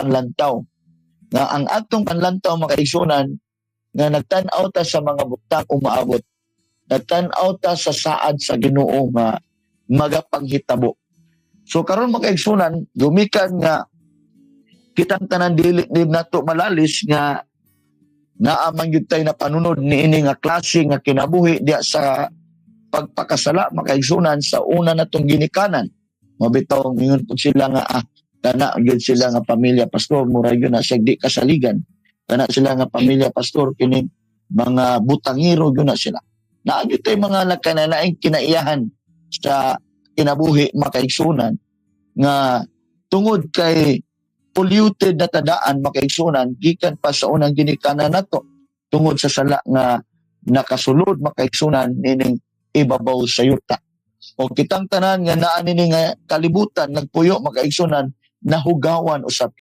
Panlantaw. Nga ang atong panlantaw, mga kaigsunan, nga nagtan-aw ta sa mga butang umaabot. Nagtan-aw ta sa saad sa Ginoo nga magapanghitabo. So karon, mga kaigsunan, gumikan nga kitang tanan dili din nato malalis nga naa man gyud tay na panunod niini nga klase nga kinabuhi diya sa pagpakasala, mga kaigsunan, sa una natong ginikanan. Mabitaw ingon pud sila nga kana gyud sila nga pamilya, pastor, mura gyud na siya di kasaligan. Kana sila nga pamilya, pastor, kining mga butangiro gyud na sila. Naa gyud tay mga nagkanalaing kinaiyahan sa kinabuhi, mga kaigsunan, nga tungod kay polluted na tadaan, mga kaigsunan, gikan pa sa unang ginikanan nato tungod sa sala nga nakasulod, mga kaigsunan, nining ibabaw sa yuta. O kitang tanan nga naa nini nga kalibutan nagpuyo, mga kaigsunan, nahugawan usab.